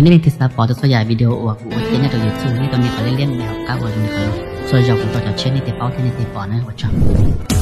Nej leej twg xav pom txhua yam video uas kuv ua cia nyob rau YouTube, nej tau nias qhov liab liab no, qab ua li qhov no. Txhua zaus kuv tso cov tshiab nej thiaj paub thiab nej thiaj pom na, ua tsaug.